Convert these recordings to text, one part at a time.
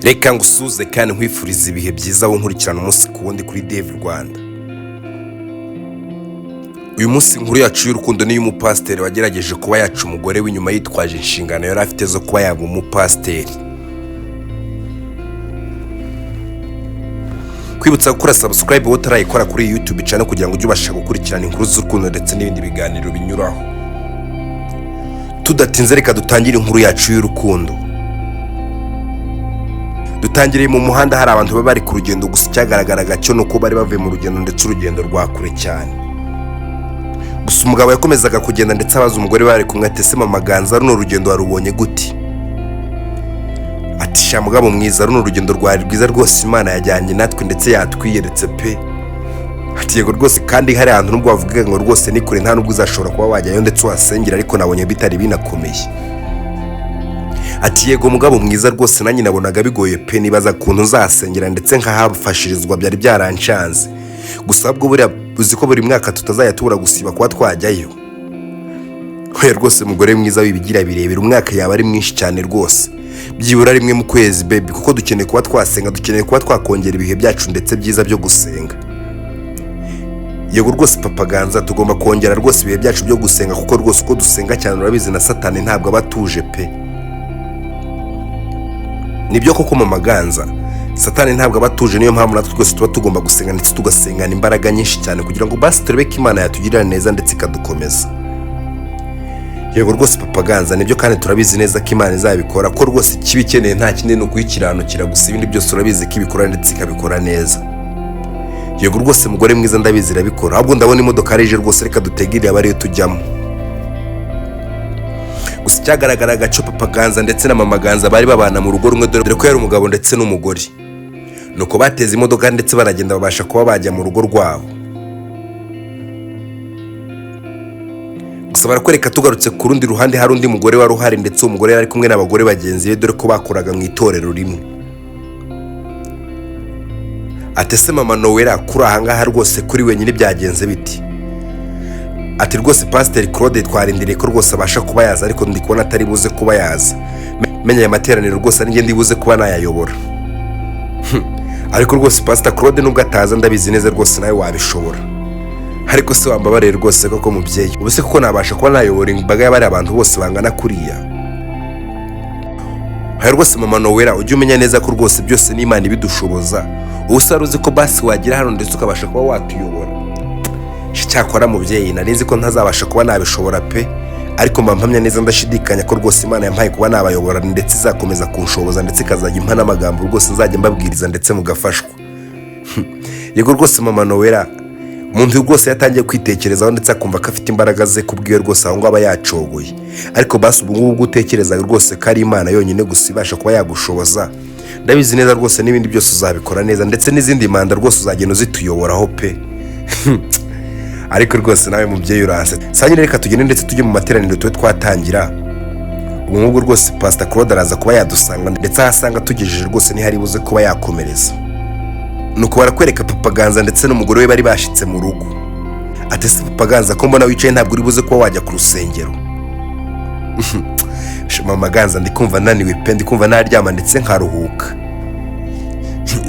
Reka ngusuze kandi nkwifuriza ibihe byiza wowe nkurikirana umunsi ku wundi kuri Dave Rwanda. Uyu munsi inkuru yacu y'urukundo ni iy'umupasiteri wagerageje kuba yaca umugore w'inyuma yitwaje inshingano yari afite zo kuba yaba umupasiteri. Kwibutsa gukora subscribe wowe utarayikora kuri YouTube channel kugira ngo ujye ubasha gukurikirana inkuru z'urukundo ndetse n'ibindi biganiro binyuraho. Tudatinze reka dutangire inkuru yacu y'urukundo. Dutangiriye mu muhanda hari abantu baba bari ku rugendo, gusa icyagaragaraga cyo ni uko bari bavuye mu rugendo ndetse urugendo rwa kure cyane. Gusa umugabo yakomezaga kugenda ndetse abaza umugore bari kumwe ati: "Ese mama Ganza, runo rugendo warubonye gute?" Ati: "Sha mugabo mwiza, runo rugendo rwari rwiza rwose, Imana yajyanye natwe ndetse yatwiyeretse pe." Ati: "Yego rwose, kandi hari ahantu nubwo wavugaga ngo rwose ni kure nta nubwo uzashobora kuba wajyayo ndetse uhasengera, ariko nabonye bitari binakomeye." Ati: "Yego mugabo mwiza, rwose nanjye nabonaga bigoye pe, nibaza ukuntu nzahasengera ndetse nkahafashirizwa, byari byaranshanze. Gusa ahubwo buriya uzi ko buri mwaka tutazajya tubura gusiba kuba twajyayo?" "Oya rwose mugore mwiza, wibigira birebire, umwaka yaba ari mwinshi cyane rwose, byibura rimwe mu kwezi baby, kuko dukeneye kuba twasenga, dukeneye kuba twakongera ibihe byacu ndetse byiza byo gusenga." "Yego rwose papa Ganza, tugomba kongera rwose ibihe byacu byo gusenga, kuko rwose uko dusenga cyane urabizi na Satani ntabwo aba atuje pe." "Nibyo koko mama Ganza, Satani ntabwo aba atuje, niyo mpamvu natwe twese tuba tugomba gusenga ndetse tugasengana imbaraga nyinshi cyane kugira ngo basi turebe ko Imana yatugirira neza ndetse ikadukomeza." "Yego rwose papa Ganza, nibyo, kandi turabizi neza ko Imana izabikora, ko rwose ikiba ikeneye nta kindi ni ukuyikiranukira gusa, ibindi byose urabizi ko ibikora ndetse ikabikora neza." "Yego rwose mugore mwiza, ndabizi irabikora. Ahubwo ndabona imodoka ije rwose, reka dutegere aba ariyo tujyamo." Gusa icyagaragaraga cyo papa Ganza ndetse na mama Ganza bari babana mu rugo rumwe, dore ko yari umugabo ndetse n'umugore. Nuko bateze imodoka ndetse baragenda babasha kuba bajya mu rugo rwabo. Gusa barakwereka tugarutse ku rundi ruhande hari undi mugore wari uhari, ndetse uwo mugore yari ari kumwe n'abagore bagenzi be, dore ko bakoraga mu itorero rimwe. Ati: "Ese mama Nowera, kuri aha ngaha rwose kuri wenyine byagenze biti?" Ati: "Rwose pasiteri Claude twarindiriye ko rwose abasha kuba yaza, ariko ndi kubona atari buze kuba yaza. Menya aya materaniro rwose ari njye ndi buze kuba nayayobora. Ariko rwose pasita Claude nubwo ataza ndabizi neza rwose nawe wabishobora. Ariko se wambabariye rwose koko mubyeyi, ubu se kuko nabasha kuba nayobora imbaga y'abari abantu bose bangana kuriya?" "Hari rwose mama Nowera, ujye umenya neza ko rwose byose n'Imana ibidushoboza. Ubu se wari uzi ko basi wagira hano ndetse ukabasha kuba watuyobora?" "Cyakora mubyeyi, nari nzi ko ntazabasha kuba nabishobora pe, ariko mba mpamya neza ndashidikanya ko rwose Imana yampaye kuba nabayobora ndetse izakomeza kunshoboza ndetse ikazajya impa n'amagambo rwose nzajya mbabwiriza ndetse mugafashwa." "Yego rwose mama Nowera, umuntu rwose yatangiye kwitekerezaho ndetse akumva ko afite imbaraga ze kubwiwe rwose aho ngaho aba yacogoye. Ariko basi ubu ngubu ubwo utekereza rwose ko ari Imana yonyine gusa ibasha kuba yagushoboza, ndabizi neza rwose n'ibindi byose uzabikora neza, ndetse n'izindi manda rwose uzagenda uzituyoboraho pe. Ariko rwose nawe mubyeyi uranse sanyine, reka tugende ndetse tujye mu materaniro tube twatangira. Ubu ngubwo rwose pasita Claude araza kuba yadusanga ndetse aho asanga tugejeje rwose ntihari buze kuba yakomereza." Nuko barakwereka papa Ganza ndetse n'umugore we bari bashitse mu rugo. Ati: "Ese papa Ganza, ko mbona wicaye ntabwo uri buze kuba wajya ku rusengero?" "Mama Ganza, ndi kumva naniwe pe, ndi kumva naryama ndetse nkaruhuka."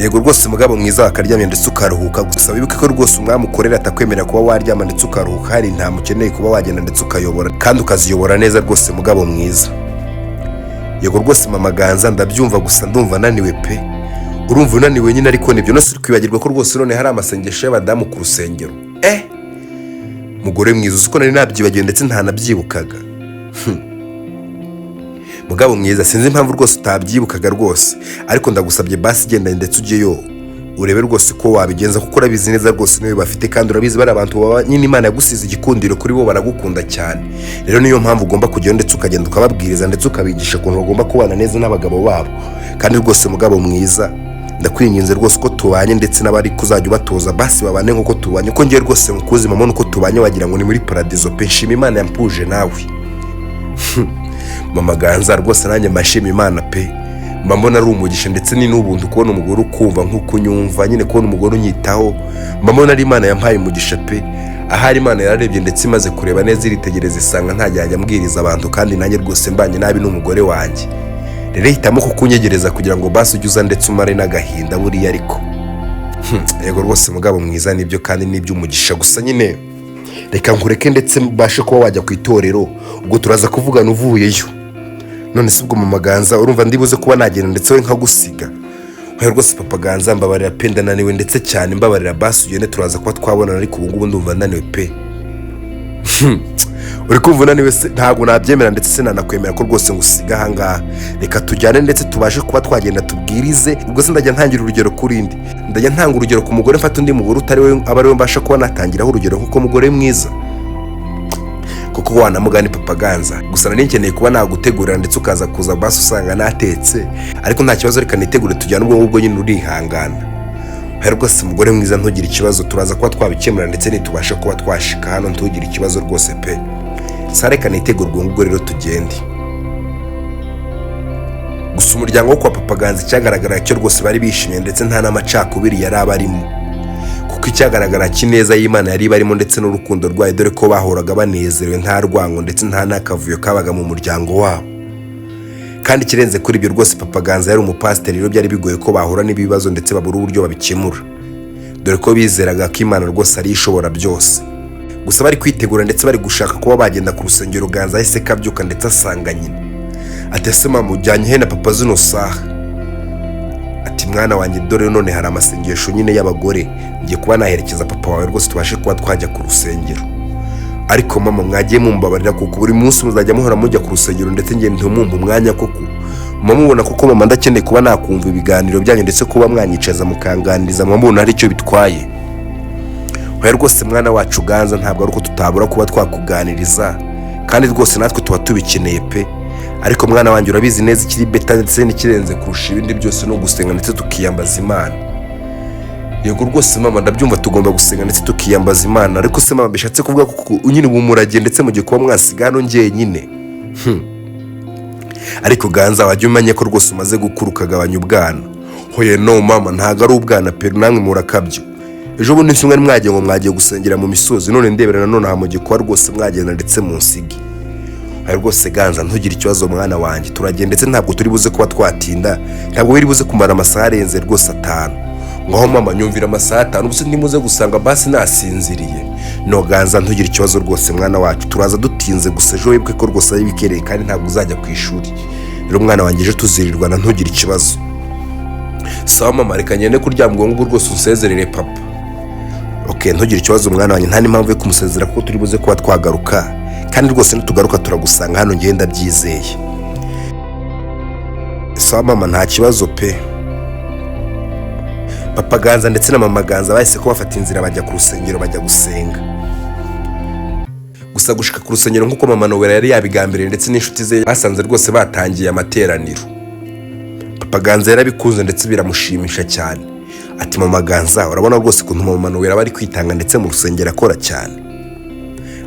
"Yego rwose mugabo mwiza, wakaryamye ndetse ukaruhuka. Gusa wibuke ko rwose umwami ukorera atakwemerera kuba waryama ndetse ukaruhuka, hari intama ukeneye kuba wagenda ndetse ukayobora kandi ukaziyobora neza rwose mugabo mwiza." "Yego rwose mama Ganza, ndabyumva, gusa ndumva naniwe pe." "Urumva unaniwe nyine, ariko nibyo nose uri kwibagirwa ko rwose none hari amasengesho y'abadamu ku rusengero?" "Mugore mwiza, uzi ko nari nabyibagiwe ndetse ntanabyibukaga." "Mugabo mwiza, sinzi impamvu rwose utabyibukaga rwose, ariko ndagusabye basi genda ndetse ujyeyo urebe rwose ko wabigenza, kuko urabizi neza rwose niwe bafite, kandi urabizi bari abantu baba nyine Imana yagusize igikundiro kuri bo, baragukunda cyane. Rero niyo mpamvu ugomba kujyayo ndetse ukagenda ukababwiriza ndetse ukabigisha ukuntu bagomba kubana neza n'abagabo babo. Kandi rwose mugabo mwiza, ndakwinginze rwose ko tubanye ndetse n'abari kuzajya ubatoza basi babane nk'uko tubanye, ko ngewe rwose mukuzi mama uko tubanye wagira ngo ni muri paradizo pe. Nshima Imana yampuje nawe." "Mama Ganza, rwose nanjye mbashima Imana pe, mba mbona ari umugisha ndetse ni n'ubuntu kubona umugore ukumva nk'uko unyumva nyine, kubona umugore unyitaho, mba mbona ari Imana yampaye umugisha pe. Ahari Imana yararebye ndetse imaze kureba neza iritegereza isanga ntajya yajya ambwiriza abantu kandi nanjye rwose mbanye nabi n'umugore wanjye. Rero hitamo kukunyegereza kugira ngo basi ujye uza ndetse umare n'agahinda buriya. Ariko yego rwose mugabo mwiza, nibyo kandi n'iby'umugisha. Gusa nyine reka nkureke ndetse mbashe kuba wajya ku itorero, ubwo turaza kuvugana uvuyeyo. None se ubwo mama Ganza, urumva ndibuze kuba nagenda ndetse we nkagusiga? Oya rwose papa Ganza, mbabarira pe, ndananiwe ndetse cyane, mbabarira basi ugende, turaza kuba twabonana, ariko ubu ngubu ndumva naniwe pe. Uri kumva unaniwe se? Ntabwo nabyemera ndetse sinanakwemera ko rwose ngusiga ahangaha. Reka tujyane ndetse tubashe kuba twagenda tubwirize. Ubwo se ndajya ntangira urugero kuri ndi? Ndajya ntanga urugero ku mugore, mfata undi mugore utari we aba ari we mbasha kuba natangiraho urugero, kuko mugore mwiza kuko wanamugani papa Ganza. Gusa nari nkeneye kuba nagutegurira ndetse ukaza kuza basi usanga natetse, ariko nta kibazo, reka nitegure tujyane. Ubwo ngubwo nyine urihangana. Oya rwose mugore mwiza, ntugire ikibazo, turaza kuba twabikemura ndetse nitubasha kuba twashika hano, ntugire ikibazo rwose pe. Sa reka nitegure ubwo ngubwo rero tugende. Gusa umuryango wo kwa papa Ganza, icyagaragara cyo rwose bari bishimye ndetse nta n'amacakubiri yari abarimo, kuko icyagaragara cy'ineza y'Imana yari ibarimo ndetse n'urukundo rwayo, dore ko bahoraga banezerewe, nta rwango ndetse nta n'akavuyo kabaga mu muryango wabo. Kandi ikirenze kuri ibyo rwose, papa Ganza yari umupasiteri, rero byari bigoye ko bahura n'ibibazo ndetse babura uburyo babikemura, dore ko bizeraga ko Imana rwose ari ishobora byose. Gusa bari kwitegura ndetse bari gushaka kuba bagenda ku rusengero, Ganza ahise kabyuka ndetse asanga nyina. Ati: "Ese mama, ujyanye he na papa zino saha?" Ati: "Mwana wanjye, dore none hari amasengesho nyine y'abagore, ngiye kuba naherekeza papa wawe rwose tubashe kuba twajya ku rusengero." "Ariko mama, mwagiye mumbabarira, kuko buri munsi muzajya muhora mujya ku rusengero ndetse ngende ntimumpe umwanya koko? Muba mubona koko mama ndakeneye kuba nakumva ibiganiro byanyu ndetse kuba mwanyicaza mukanganiriza, muba mubona hari icyo bitwaye?" "Oya rwose mwana wacu Ganza, ntabwo ari uko tutabura kuba twakuganiriza, kandi rwose natwe tuba tubikeneye pe. Ariko mwana wanjye, urabizi neza, ikiri better ndetse n'ikirenze kurusha ibindi byose no gusenga ndetse tukiyambaza Imana." "Yego rwose mama, ndabyumva, tugomba gusenga ndetse tukiyambaza Imana. Ariko se mama, bishatse kuvuga ko nyine ubu murage ndetse mugiye kuba mwasiga hano njyenyine? Ariko Ganza, wajya umenya ko rwose umaze gukura ukagabanya ubwana." "Hoye no mama, ntabwo ari ubwana pe, namwe murakabyo. Ejo bundi nsi mwari mwagiye ngo mwagiye gusengera mu misozi, none ndebera nanone aha mugiye kuba rwose mwagenda ndetse munsige." "Ayo rwose Ganza, ntugire ikibazo mwana wanjye, turagenda ndetse ntabwo turi buze kuba twatinda, ntabwo biri buze kumara amasaha arenze rwose 5." "Ngaho mama, nyumvira, amasaha 5, ubuse ntimuze gusanga basi nasinziriye?" "No Ganza, ntugire ikibazo rwose mwana wacu, turaza dutinze. Gusa ejo wibuke ko rwose ari bikereye kandi ntabwo uzajya ku ishuri. Rero mwana wanjye, ejo tuzirirwana, ntugire ikibazo." "Sawa mama, reka ngende kuryama ubwo ngubwo rwose, unsezerere papa." "Ok, ntugire ikibazo mwana wanjye, nta n'impamvu yo kumusezera kuko turi buze kuba twagaruka, kandi rwose nitugaruka turagusanga hano, ngenda byizeye." "Sawa mama, nta kibazo pe." Papa Ganza ndetse na mama Ganza bahise ko bafata inzira bajya ku rusengero, bajya gusenga. Gusa gushika ku rusengero nk'uko mama Nowera yari yabigambiriye ndetse n'inshuti ze, basanze rwose batangiye amateraniro. Papa Ganza yarabikunze ndetse biramushimisha cyane. Ati: "Mama Ganza, urabona rwose ukuntu mama Nowera aba ari kwitanga ndetse mu rusengero akora cyane?"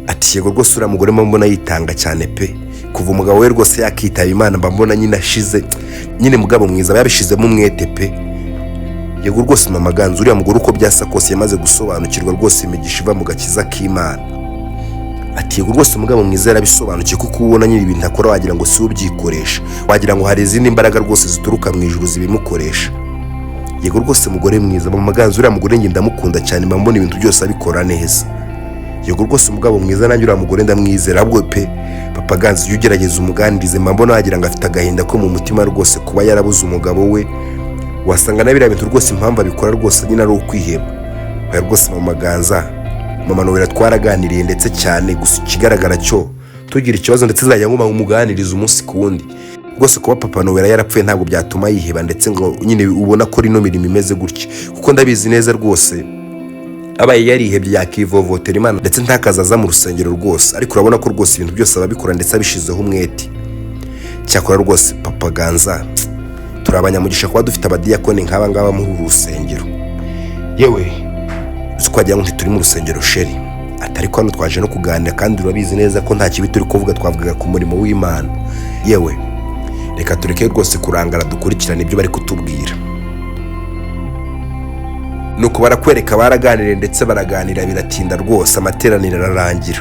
Ati: "Yego rwose, uriya mugore mba mbona yitanga cyane pe. Kuva umugabo we rwose yakitaba Imana, mba mbona nyine ashize nyine. Mugabo mwiza, aba yabishizemo umwete pe." "Yego rwose mama Ganza, uriya mugore uko byasa kose yamaze gusobanukirwa rwose imigisha iva mu gakiza k'Imana." Ati: "Yego rwose mugabo mwiza, yarabisobanukiwe, kuko ubona nyine ibintu akora wagira ngo si we ubyikoresha, wagira ngo hari izindi mbaraga rwose zituruka mu ijuru zibimukoresha." "Yego rwose mugore mwiza. Mama Ganza, uriya mugore njye ndamukunda cyane, mba mbona ibintu byose abikora neza." "Yego rwose umugabo mwiza, nanjye uriya mugore ndamwizera. Ahubwo pe, papa Ganza, ujye ugerageza umuganirize, mba mbona wagira ngo afite agahinda ko mu mutima rwose kuba yarabuze umugabo we. Wasanga na biriya bintu rwose impamvu abikora rwose nyine ari ukwiheba." "Oya rwose mama Ganza, mama Nowera twaraganiriye ndetse cyane. Gusa ikigaragara cyo tugira ikibazo ndetse nzajya nguma umuganiriza umunsi ku wundi. Rwose kuba papa Nowera yarapfuye ntabwo byatuma yiheba ndetse ngo nyine ubona ko rino mirimo imeze gutya, kuko ndabizi neza rwose abaye yarihebye yakivovotera Imana ndetse ntakaza aza mu rusengero rwose. Ariko urabona ko rwose ibintu byose ababikora ndetse abishizeho umwete. Cyakora rwose papa Ganza, turi abanyamugisha kuba dufite abadiyakoni nk'aba ngaba muri uru rusengero. Yewe, uzi ko wagira ngo ntituri mu rusengero chéri?" Atari ko hano twaje no kuganira, kandi urabizi neza ko nta kibi turi kuvuga, twavugaga ku murimo w'Imana. Yewe, reka tureke rwose kurangara, dukurikirane ibyo bari kutubwira. Nuko barakwereka baraganiriye ndetse baraganira biratinda rwose, amateraniro ararangira.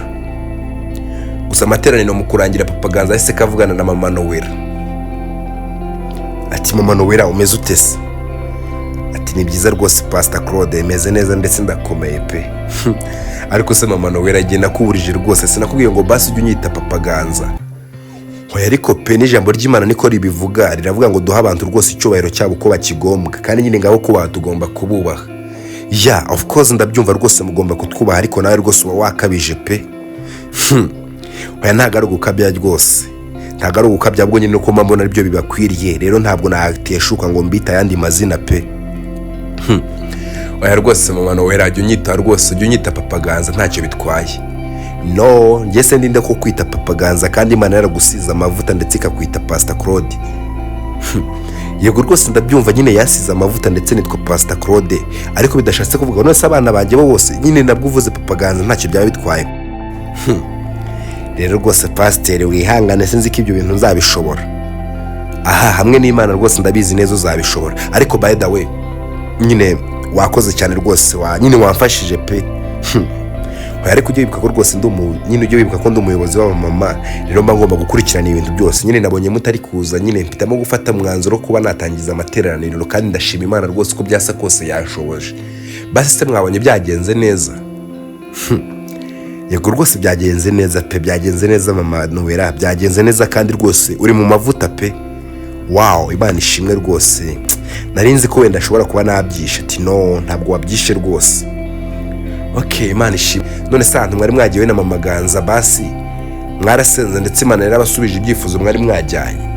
Gusa amateraniro mu kurangira, papa Ganza yahise kavugana na mama Nowera. Ati: "Mama Nowera, umeze ute se?" Ati: "Ni byiza rwose, Pastor Claude, meze neza ndetse ndakomeye pe. Ariko se Mama Nowera, agenda akuburije rwose, sinakubwiye ngo basi ujye unyita Papa Ganza?" Hoya, ariko pe, n'ijambo ry'Imana niko ribivuga, riravuga ngo duhe abantu rwose icyubahiro cyabo uko bakigombwa, kandi nyine ngabo kubaha tugomba kububaha. Yeah, of course, ndabyumva rwose, mugomba kutwubaha, ariko nawe rwose uba wakabije pe. Oya, ntabwo ari ugukabya rwose, ntabwo ari ugukabya, ahubwo nyine uko mbona aribyo bibakwiriye. Rero ntabwo nateshuka ngo mbite ayandi mazina pe. Oya rwose, Mama Nowera, jya unyita rwose, jya unyita Papa Ganza, ntacyo bitwaye. No njye se ndinde ko kwita Papa Ganza kandi Imana yaragusize amavuta ndetse ikakwita Pastor Claude? Yego rwose, ndabyumva nyine, yasize amavuta ndetse nitwa Pastor Claude, ariko bidashatse kuvuga none se abana banjye bo bose nyine nabwo uvuze Papa Ganza ntacyo byaba bitwaye. Rero rwose pasiteri, wihangane, sinzi ko ibyo bintu nzabishobora. Aha hamwe n'Imana rwose ndabizi neza uzabishobora. Ariko by the way nyine wakoze cyane rwose, wa nyine wamfashije pe. Oya, ariko ujye wibuka ko rwose ndi umu nyine, ujye wibuka ko ndi umuyobozi w'abamama, rero mba ngomba gukurikirana ibintu byose. Nyine nabonye mutari kuza, nyine mpitamo gufata umwanzuro wo kuba natangiza amateraniro, kandi ndashima Imana rwose uko byasa kose yanshoboje. Basi se mwabonye byagenze neza? Yego rwose, byagenze neza pe, byagenze neza Mama Nowera, byagenze neza, kandi rwose uri mu mavuta pe. Wow, Imana ishimwe rwose, nari nzi ko wenda ashobora kuba nabyishe. Ati: "No, ntabwo wabyishe rwose." Ok, Imana ishimwe. None se ahantu mwari mwagiwe na Mama Ganza, basi mwarasenze ndetse Imana yarabasubije ibyifuzo mwari mwajyanye?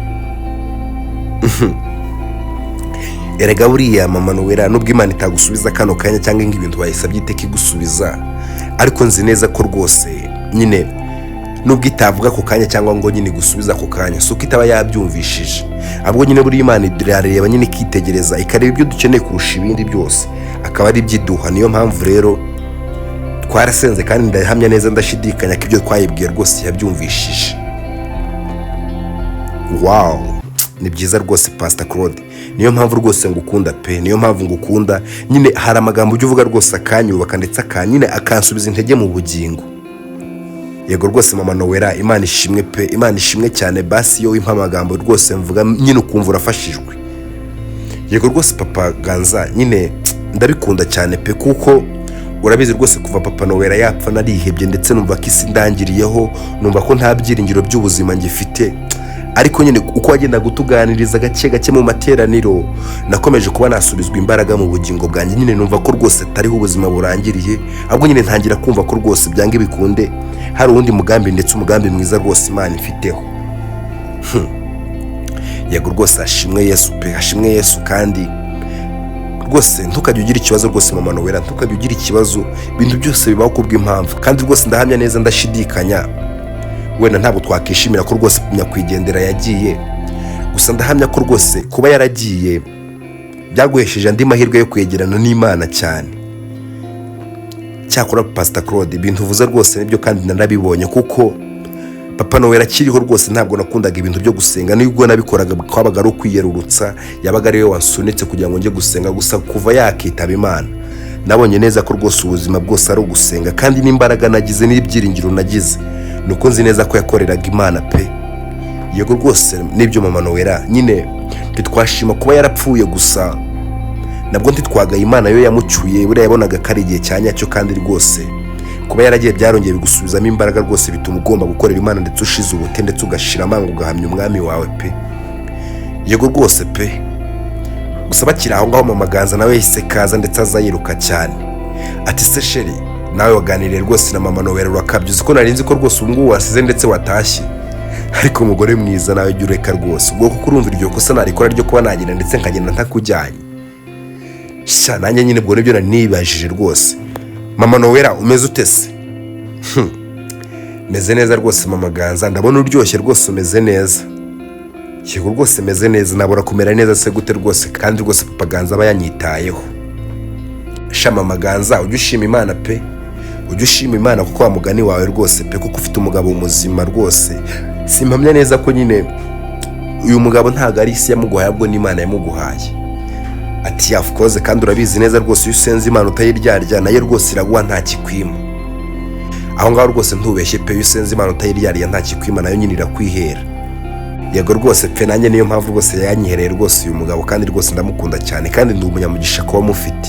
Erega buriya Mama Nowera, nubwo Imana itagusubiza kano kanya cyangwa ngo ibintu wayisabye iteka igusubiza, ariko nzi neza ko rwose nyine nubwo itavuga ako kanya cyangwa ngo nyine igusubiza ako kanya, si uko itaba yabyumvishije, ahubwo nyine buriya Imana irareba nyine, ikitegereza, ikareba ibyo dukeneye kurusha ibindi byose, akaba ari ibyo iduha. Niyo mpamvu rero twarasenze, kandi ndahamya neza ndashidikanya ko ibyo twayibwiye rwose yabyumvishije. Wow, ni byiza rwose Pastor Claude, niyo mpamvu rwose ngukunda pe, niyo mpamvu ngukunda. Nyine hari amagambo ujya uvuga rwose akanyubaka ndetse nyine akansubiza intege mu bugingo. Yego rwose Mama Nowera, Imana ishimwe pe, Imana ishimwe cyane. Basi iyo wimpa amagambo rwose mvuga nyine ukumva urafashijwe. Yego rwose Papa Ganza, nyine ndabikunda cyane pe, kuko urabizi rwose kuva Papa Nowera yapfa narihebye, ndetse numva ko isi ndangiriyeho, numva ko nta byiringiro by'ubuzima ngifite. Ariko nyine uko wagendaga utuganiriza gake gake mu materaniro, nakomeje kuba nasubizwa imbaraga mu bugingo bwanjye. Nyine numva ko rwose atariho ubuzima burangiriye, ahubwo nyine ntangira kumva ko rwose byange bikunde hari uwundi mugambi, ndetse umugambi mwiza rwose Imana ifiteho. Yego rwose, hashimwe Yesu pe, hashimwe Yesu. Kandi rwose ntukajye ugira ikibazo rwose Mama Nowera, ntukajye ugira ikibazo, ibintu byose bibaho kubw'impamvu. Kandi rwose ndahamya neza ndashidikanya, wenda ntabwo twakishimira ko rwose nyakwigendera yagiye, gusa ndahamya ko rwose kuba yaragiye byaguhesheje andi mahirwe yo kwegerana n'Imana cyane. Cyakora Pastor Claude, ibintu uvuze rwose nibyo, kandi narabibonye, kuko Papa Noel akiriho rwose ntabwo nakundaga ibintu byo gusenga, nubwo nabikoraga kwabaga ari ukwiyerurutsa, yabaga ari we wansunitse kugira ngo njye gusenga. Gusa kuva yakitaba Imana nabonye neza ko rwose ubuzima bwose ari ugusenga, kandi n'imbaraga nagize n'ibyiringiro nagize ni uko nzi neza ko yakoreraga Imana pe. Yego rwose nibyo Mama Nowera, nyine ntitwashima kuba yarapfuye, gusa nabwo ntitwagaye Imana yo yamucyuye, buriya yabonaga ko ari igihe cya nyacyo. Kandi rwose kuba yaragiye byarongeye bigusubizamo imbaraga rwose, bituma ugomba gukorera Imana ndetse ushize ubute, ndetse ugashira amanga, ugahamya Umwami wawe pe. Yego rwose pe. Gusa bakiri aho ngaho, Mama Ganza nawe yahise kaza ndetse aza yiruka cyane. Ati: "Se chéri, nawe waganiriye rwose na Mama Nowera urakabya, uzi ko nari nzi ko rwose ubu ngubu wasize ndetse watashye? Ariko umugore mwiza, nawe jya ureka rwose ubwo, kuko urumva iryo kosa narikora ryo kuba nagenda ndetse nkagenda ntakujyanye?" Sha, nanjye nyine ubwo nibyo nari nibajije rwose. "Mama Nowera, umeze ute se?" "Meze neza rwose Mama Ganza, ndabona uryoshye rwose, umeze neza." "Yego rwose meze neza, nabura kumera neza se gute rwose, kandi rwose Papa Ganza aba yanyitayeho?" "Sha Mama Ganza, ujye ushima Imana pe, ujye ushima Imana kuko wa mugani wawe rwose pe, kuko ufite umugabo muzima rwose. Simpamya neza ko nyine uyu mugabo ntabwo ari isi yamuguhaye, ahubwo n'Imana yamuguhaye." Ati: "Of course, kandi urabizi neza rwose iyo usenze Imana utayiryarya, nayo rwose iraguha nta kikwima." Aho ngaho rwose ntubeshye pe, iyo usenze Imana utayiryarya nta kikwima, nayo nyine irakwihera. Yego rwose pe, nanjye niyo mpamvu rwose yanyihereye rwose uyu mugabo, kandi rwose ndamukunda cyane, kandi ndi umunyamugisha kuba mufite.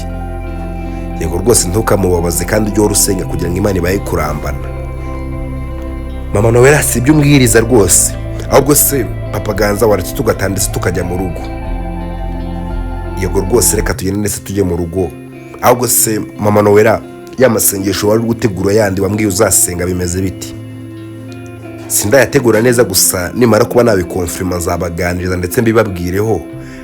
Yego rwose, ntukamubabaze, kandi ujye uhora usenga kugira ngo Imana ibahe kurambana. Mama Nowela, si ibyo umbwiriza rwose, ahubwo se Papa Ganza, waretse tugataha ndetse tukajya mu rugo? Yego rwose, reka tugende ndetse tujye mu rugo. Ahubwo se Mama Nowela, ya masengesho wari uri gutegura yandi wambwiye uzasenga bimeze biti? Sindayategura neza, gusa nimara kuba nabikonfirima nzabaganiriza ndetse mbibabwireho.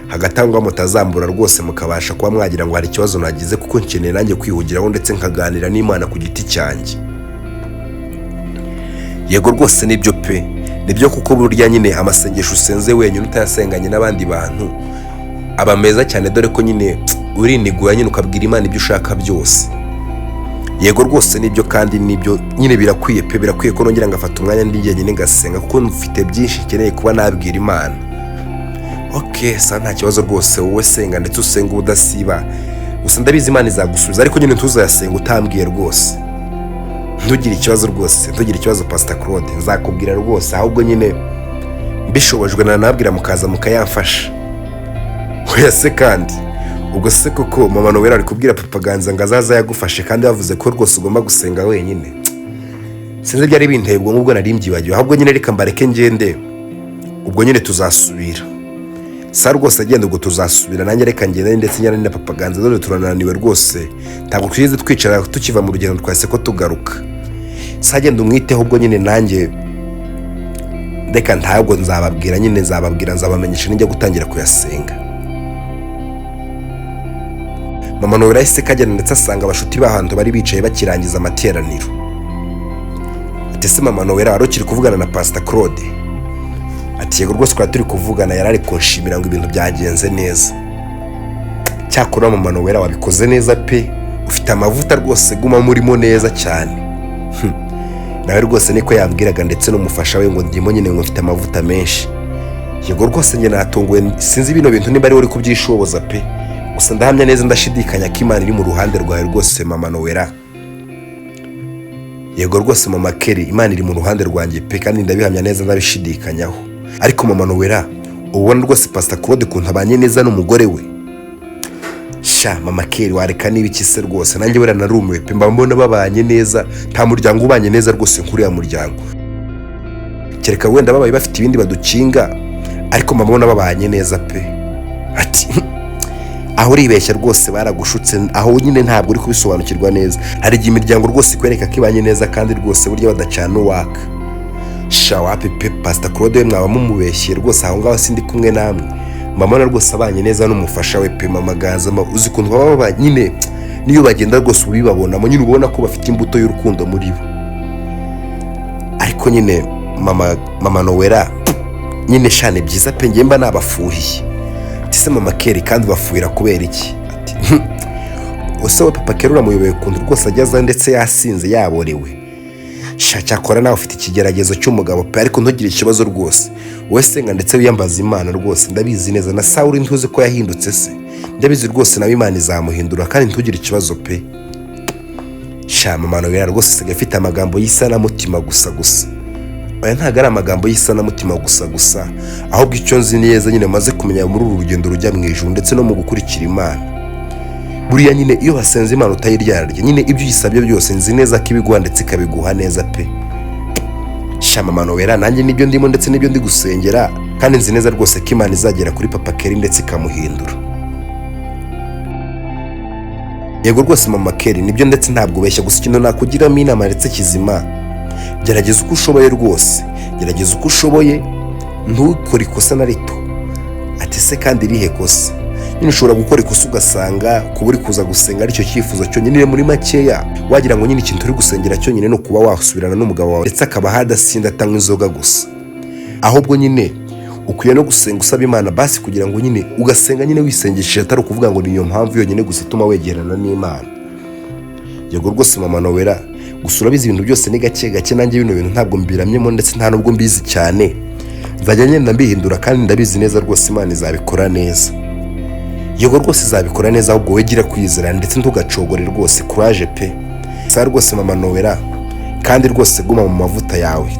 Hagati aho ngaho mutazambura rwose, mukabasha kuba mwagira ngo hari ikibazo nagize, kuko nkeneye nanjye kwihugiraho ndetse nkaganira n'Imana ku giti cyanjye. Yego rwose, nibyo pe, nibyo, kuko burya nyine amasengesho usenze wenyine utayasenganye n'abandi bantu aba meza cyane, dore ko nyine urinigura nyine ukabwira Imana ibyo ushaka byose. Yego rwose, nibyo, kandi nibyo nyine birakwiye pe, birakwiye ko nongera ngafata umwanya ndi njyenyine ngasenga, kuko mfite byinshi nkeneye kuba nabwira Imana. Ok sa, nta kibazo rwose, wowe senga ndetse usenga ubudasiba. Gusa ndabizi Imana izagusubiza, ariko nyine ntuzayasenga utambwiye rwose. Ntugire ikibazo rwose, ntugire ikibazo Pasita Claude, nzakubwira rwose. Ahubwo nyine mbishobojwe nanabwira mukaza mukayamfasha. Oya se kandi, ubwo se koko Mama Nowela ari kubwira Papa Ganza ngo azaze yagufashe, kandi yavuze ko rwose ugomba gusenga wenyine? Sinzi byari binteye ubwo ngubwo, nari mbyibagiwe. Ahubwo nyine reka mbareke ngende, ubwo nyine tuzasubira. Sa rwose agenda, ubwo tuzasubira. Nanjye reka ngende ndetse njyane na Papa Ganza, dore turananiwe rwose, ntabwo twigeze twicara tukiva mu rugendo, twahise ko tugaruka. Sa agenda umwiteho, ubwo nyine nanjye reka ntabwo nzababwira nyine, nzababwira, nzabamenyesha nijya gutangira kuyasenga. Mama Nowela yahise kagenda ndetse asanga abashuti b'ahantu bari bicaye bakirangiza amateraniro. Ati: "Ese Mama Nowela, wari ukiri kuvugana na Pasita Claude?" Ati: "Yego rwose, twari turi kuvugana, yari ari kunshimira ngo ibintu byagenze neza. Cyakora Mama Nowela, wabikoze neza pe, ufite amavuta rwose, guma murimo neza cyane." Nawe rwose niko yambwiraga, ndetse n'umufasha we, ngo ndimo nyine ngo mfite amavuta menshi. Yego rwose, njye natunguwe, sinzi bino bintu niba ari we uri kubyishoboza pe. Gusa ndahamya neza ndashidikanya ko Imana iri mu ruhande rwawe rwose, Mama Nowela. Yego rwose Mama Keri, Imana iri mu ruhande rwanjye pe, kandi ndabihamya neza ndabishidikanyaho. Ariko Mama Nowela, ubona rwose Pasita Claude ukuntu abanye neza n'umugore we? Sha Mama Keri, wareka niba iki se rwose, nanjye buriya narumiwe pe, mba mbona babanye neza. Nta muryango ubanye neza rwose nk'uriya muryango, kereka wenda babaye bafite ibindi badukinga, ariko mba mbona babanye neza pe. Ati: "Aho uribeshya rwose, baragushutse, aho nyine ntabwo uri kubisobanukirwa neza. Hari igihe imiryango rwose ikwereka ko ibanye neza, kandi rwose burya badacana uwaka." Sha wapi pe, Pasita Claude we mwaba mumubeshye rwose, aho ngaho sindi kumwe namwe. Mama rwose abanye neza n'umufasha we pe. Mama Ganza, uzi ukuntu baba babanye nyine, niyo bagenda rwose ubibabonamo nyine, ubona ko bafite imbuto y'urukundo muri bo. Ariko nyine Mama Nowela nyine, shane byiza pe, njye mba nabafuhiye. Ati: "Se Mama Keri, kandi bafuhira kubera iki?" Ati: "Ese we Papa Keri uramuyoboye ukuntu rwose ageze ndetse yasinze yaborewe? Sha cyakora nawe ufite ikigeragezo cy'umugabo pe, ariko ntugire ikibazo rwose, wowe senga ndetse wiyambaza Imana rwose. Ndabizi neza na Sawuri ntuzi ko yahindutse se? Ndabizi rwose nawe Imana izamuhindura, kandi ntugire ikibazo pe." Sha Mama Nowela rwose asigaye afite amagambo y'isanamutima gusa gusa. Aya ntabwo ari amagambo y'isanamutima gusa gusa, ahubwo icyo nzi neza nyine maze kumenya muri uru rugendo rujya mu ijuru ndetse no mu gukurikira Imana, buriya nyine iyo wasenze Imana utayiryarya nyine, ibyo uyisabye byose nzi neza ko ibiguha ndetse ikabiguha neza pe. Sha Mama Nowela, nanjye nibyo ndimo ndetse n'ibyo ndi gusengera, kandi nzi neza rwose ko Imana izagera kuri Papa Keri ndetse ikamuhindura. Yego rwose Mama Keri, nibyo ndetse ntabwo ubeshya. Gusa ikintu nakugiramo inama ndetse kizima, gerageza uko ushoboye rwose, gerageza uko ushoboye ntukore ikosa na rito. Ati: "Se kandi irihe kosa?" Nyine ushobora gukora ikosa ugasanga kuba uri kuza gusenga aricyo cyifuzo cyonyine, muri makeya wagira ngo nyine ikintu uri gusengera cyonyine ni ukuba wasubirana n'umugabo wawe ndetse akaba hadasinda atanywa inzoga gusa. Ahubwo nyine ukwiye no gusenga usaba Imana basi kugira ngo nyine ugasenga nyine wisengesheje, atari ukuvuga ngo niyo mpamvu yonyine gusa ituma wegerana n'Imana. Yego rwose Mama Nowela, gusa urabizi ibintu byose ni gake gake. Nanjye bino bintu ntabwo mbiramyemo ndetse nta nubwo mbizi cyane, nzajya ngenda mbihindura, kandi ndabizi neza rwose Imana izabikora neza. Yego rwose izabikora neza, ahubwo wegera kwizera ndetse ntugacogore rwose, kuraje pe. Sa rwose Mama Nowela, kandi rwose guma mu mavuta yawe.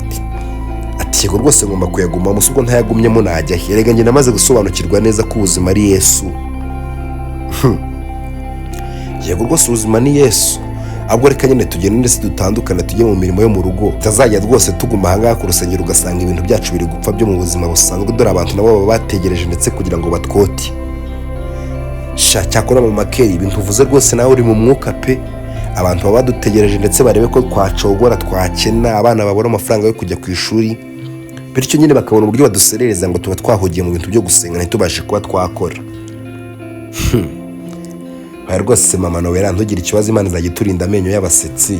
Ati: Ati yego rwose ngomba kuyagumamo, si ubwo ntayagumyemo najya he? Erega njye namaze gusobanukirwa neza ko ubuzima ari Yesu. Yego rwose ubuzima ni Yesu. Ahubwo reka nyine tugende ndetse dutandukane, tujye mu mirimo yo mu rugo, tutazajya rwose tuguma ahangaha ku rusengero ugasanga ibintu byacu biri gupfa byo mu buzima busanzwe. Dore abantu nabo baba bategereje ndetse kugira ngo batwote. Sha, cyakora mu makeri ibintu uvuze rwose nawe uri mu mwuka pe. Abantu baba badutegereje ndetse barebe ko twacogora, twakena, abana babona amafaranga yo kujya ku ishuri, bityo nyine bakabona uburyo baduserereza ngo tuba twahugiye mu bintu byo gusenga ntitubashe kuba twakora. Oya rwose mama Nowera, ntugire ikibazo, Imana izajya iturinda amenyo y'abasetsi,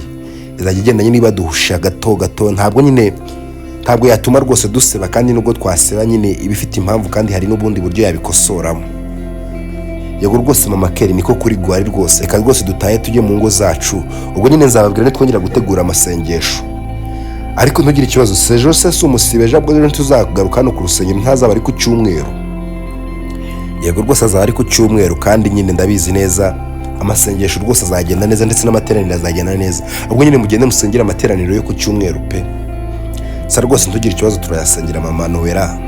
izajya igenda nyine ibaduhusha gato gato. Ntabwo nyine, ntabwo yatuma rwose duseba, kandi nubwo twaseba nyine iba ifite impamvu kandi hari n'ubundi buryo yabikosoramo. Yego rwose mama Keri, niko kuri gwari rwose. Reka rwose dutahe tujye mu ngo zacu, ubwo nyine nzababwira nitwongera gutegura amasengesho. Ariko ntugire ikibazo, sejo se si umusibe? Ejo bwo rero ntituzagaruka hano ku rusengero? Ntazaba ari ku cyumweru? Yego rwose azaba ari ku cyumweru, kandi nyine ndabizi neza amasengesho rwose azagenda neza ndetse n'amateraniro azagenda neza. Ubwo nyine mugende musengere amateraniro yo ku cyumweru pe. Sa rwose ntugire ikibazo, turayasengera mama Nowera.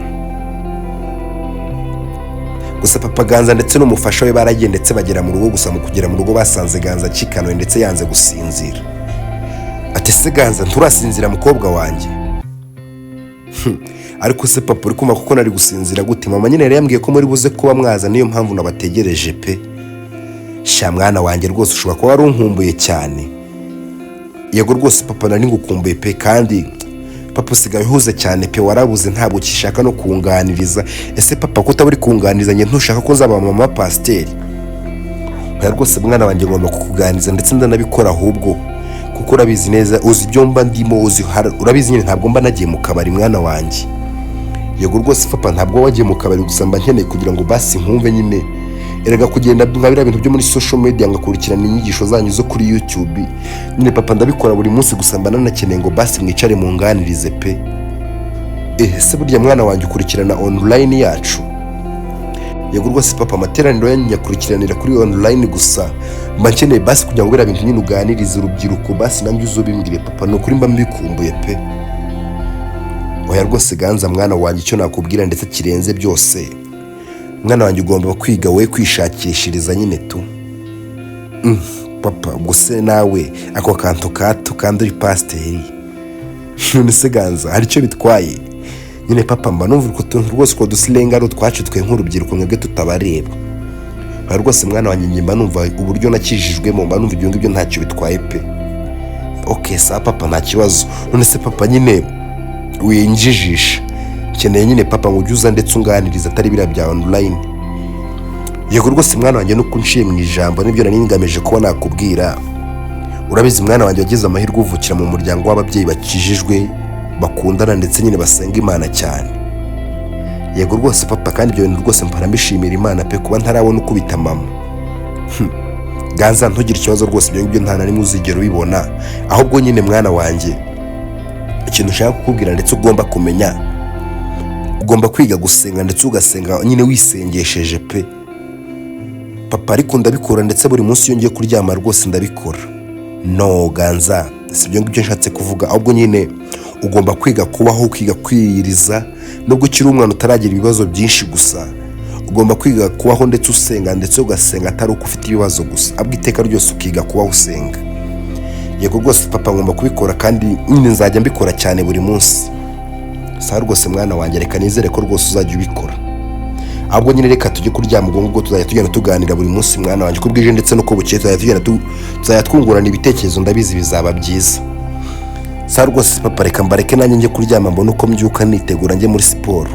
Gusa papa Ganza ndetse n'umufasha we baragiye ndetse bagera mu rugo. Gusa mu kugera mu rugo basanze Ganza akikanuye ndetse yanze gusinzira. Ati se Ganza, nturasinzira mukobwa wanjye? Ariko se papa, uri kumva kuko nari gusinzira gute? Mama nyine yari yambwiye ko muri buze kuba mwaza, niyo mpamvu nabategereje pe. Sha mwana wanjye, rwose ushobora kuba wari unkumbuye cyane. Yego rwose papa, nari ngukumbuye pe. Kandi papa usigaye uhuze cyane pe, warabuze, ntabwo ukishaka no kunganiriza. Ese papa, ko utaba uri kunganiriza njye, ntushaka ko nzaba mama pasiteri? Oya rwose mwana wanjye, ngomba kukuganiriza ndetse ndanabikora ahubwo, kuko urabizi neza, uzi ibyo mba ndimo, uzi urabizi nyine ntabwo mba nagiye mu kabari mwana wanjye. Yego rwose papa, ntabwo wagiye mu kabari, gusa mba nkeneye kugira ngo basi nkumve nyine. Erega kugenda nka biriya bintu byo muri social media, ngakurikirana inyigisho zanyu zo kuri YouTube nyine papa, ndabikora buri munsi, gusa mba nanakeneye ngo basi mwicare munganirize pe. Ese burya mwana wanjye ukurikirana online yacu? Yego rwose papa, amateraniro yanyu nyakurikiranira kuri online, gusa mba nkeneye basi kugira ngo biriya bintu nyine uganirize urubyiruko, basi nanjye uzubimbwire papa, ni ukuri mba mbikumbuye pe. Oya rwose Ganza mwana wanjye, icyo nakubwira ndetse kirenze byose, mwana wanjye, ugomba kwiga we kwishakishiriza nyine tu. Papa, ubwo se nawe ako kantu kato kandi uri pasiteri? None se Ganza, hari icyo bitwaye nyine papa? Mba numva utwo tuntu rwose, utwo dusilenga ari utwacu twe nk'urubyiruko, mwebwe tutabareba. Oya rwose mwana wanjye, njye mba numva uburyo nakijijwemo, mba numva ibyo ngibyo ntacyo bitwaye pe. Ok sa papa, nta kibazo. None se papa nyine winjijisha, nkeneye nyine papa ngo ujye uza ndetse unganiriza atari biriya bya online. Yego rwose mwana wanjye, nuko unciye mu ijambo, nibyo nari ngamije kuba nakubwira. Urabizi mwana wanjye, wagize amahirwe uvukira mu muryango w'ababyeyi bakijijwe, bakundana ndetse nyine basenga Imana cyane. Yego rwose papa, kandi ibyo bintu rwose mpora mbishimira Imana pe, kuba ntarabona ukubita mama. Ganza, ntugire ikibazo rwose, ibyo ngibyo nta na rimwe uzigera ubibona. Ahubwo nyine mwana wanjye, ikintu ushaka kukubwira ndetse ugomba kumenya, ugomba kwiga gusenga ndetse ugasenga nyine wisengesheje pe. Papa, ariko ndabikora ndetse buri munsi iyo ngiye kuryama rwose ndabikora. No Ganza, si ibyo ngibyo nshatse kuvuga. Ahubwo nyine ugomba kwiga kubaho, ukiga kwiyiriza nubwo ukiri umwana utaragira ibibazo byinshi, gusa ugomba kwiga kubaho ndetse usenga, ndetse ugasenga atari uko ufite ibibazo gusa, ahubwo iteka ryose ukiga kubaho usenga. Yego rwose papa, ngomba kubikora kandi nyine nzajya mbikora cyane buri munsi. Sawa rwose mwana wanjye, reka nizere ko rwose uzajya ubikora. Ahubwo nyine reka tujye kuryama, ubwo ngubwo tuzajya tugenda tuganira buri munsi mwana wanjye, uko bwije ndetse n'uko bukeye tuzajya tugenda tuzajya twungurana ibitekerezo, ndabizi bizaba byiza. Sawa rwose papa, reka mbareke nanjye njye kuryama, mbone uko mbyuka nitegura njye muri siporo.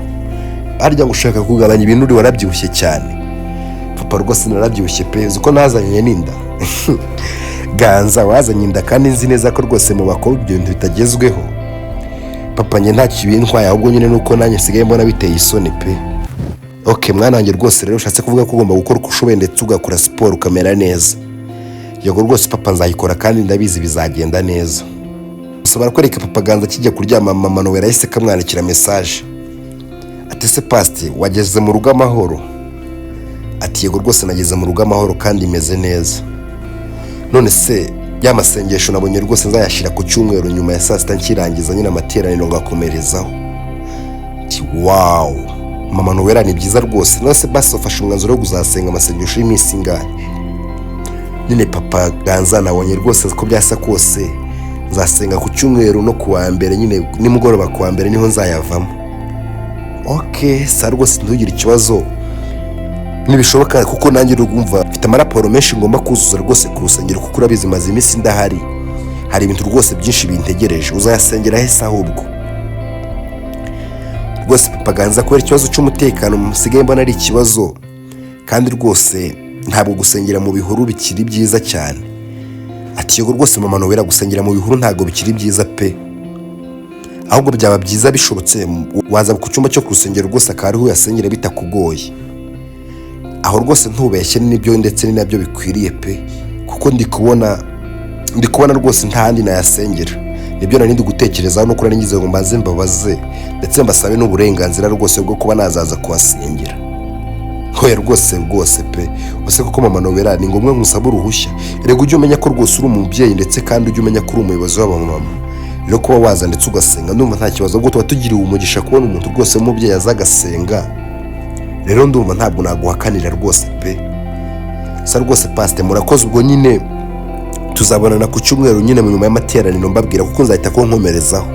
Harya ngo ushaka kugabanya ibinure, warabyibushye cyane? Papa rwose narabyibushye pe, uzi ko nazanye n'inda? Ganza, wazanye inda kandi nzi neza ko rwose mu bakobwa ibyo bintu bitagezweho? Papa, njye nta kibintwaye, ahubwo nyine nuko nanjye nsigaye mbona biteye isoni pe. Ok mwana wanjye, rwose rero ushatse kuvuga ko ugomba gukora uko ushoboye ndetse ugakora siporo ukamera neza. Yego rwose papa, nzayikora kandi ndabizi bizagenda neza. Gusa barakwereka papa Ganza akijya kuryama, mama Nowera yahise kamwandikira message ati se pasite, wageze mu rugo amahoro? Ati yego rwose nageze mu rugo amahoro kandi meze neza. None se ya masengesho nabonye rwose nzayashyira ku cyumweru nyuma ya saa sita, nkirangiza nyine amateraniro ngakomerezaho. Ati: "Wow, mama Nowera, ni byiza rwose. None basi wafashe umwanzuro wo kuzasenga amasengesho y'iminsi ingahe?" "Nyine papa Ganza, nabonye rwose ko byasa kose nzasenga ku cyumweru no ku wa mbere, nyine nimugoroba ku wa mbere niho nzayavamo." "Ok, sa rwose ntugire ikibazo, ntibishoboka kuko nanjye urumva mfite amaraporo menshi ngomba kuzuza rwose ku rusengero, kuko urabizi maze iminsi ndahari, hari ibintu rwose byinshi bintegereje. Uzayasengera he se ahubwo?" "Rwose papa Ganza, kubera ikibazo cy'umutekano musigaye mbona ari ikibazo, kandi rwose ntabwo gusengera mu bihuru bikiri byiza cyane." Ati: "Yego rwose mama Nowera, gusengera mu bihuru ntabwo bikiri byiza pe. Ahubwo byaba byiza bishobotse waza ku cyumba cyo ku rusengero rwose, akaba ariho uyasengera bitakugoye." "Aho rwose ntubeshye, nibyo, ndetse ni nabyo bikwiriye pe, kuko ndi kubona rwose nta handi nayasengera. Nibyo nari ndi gutekerezaho, nuko nari ngize ngo mbanze mbabaze ndetse mbasabe n'uburenganzira rwose bwo kuba nazaza kuhasengera." "Hoya rwose rwose pe. Use koko mama Nowera, ni ngombwa ngusabe uruhushya? Erega ujye umenya ko rwose uri umubyeyi, ndetse kandi ujye umenya ko uri umuyobozi w'abamama. Rero kuba waza ndetse ugasenga ndumva nta kibazo, ahubwo tuba tugiriwe umugisha kubona umuntu rwose w'umubyeyi aza agasenga. Rero ndumva ntabwo naguhakanira rwose pe." "Sa rwose pasite, murakoze. Ubwo nyine tuzabonana ku cyumweru nyine mu nyuma y'amateraniro mbabwira, kuko nzahita ko nkomerezaho."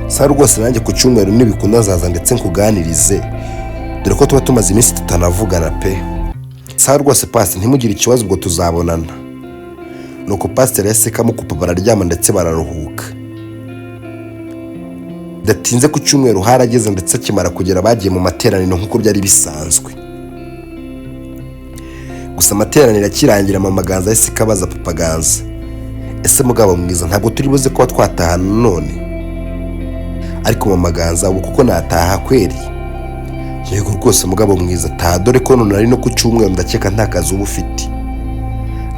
"Sa rwose, nanjye ku cyumweru nibikunda nzaza ndetse nkuganirize, dore ko tuba tumaze iminsi tutanavugana pe." "Sa rwose pasite, ntimugire ikibazo, ubwo tuzabonana." Nuko pasiteri yahise kamukupa, bararyama ndetse bararuhuka. Bidatinze ku cyumweru harageze, ndetse akimara kugera bagiye mu materaniro nk'uko byari bisanzwe. Gusa amateraniro akirangira, mama Ganza yahise ikabaza papa Ganza: "Ese mugabo mwiza, ntabwo turi buze kuba twatahana none?" "Ariko mama Ganza, ubu kuko nataha kweri?" "Yego rwose mugabo mwiza, taha, dore ko none ari no ku cyumweru, ndakeka nta kazi uba ufite."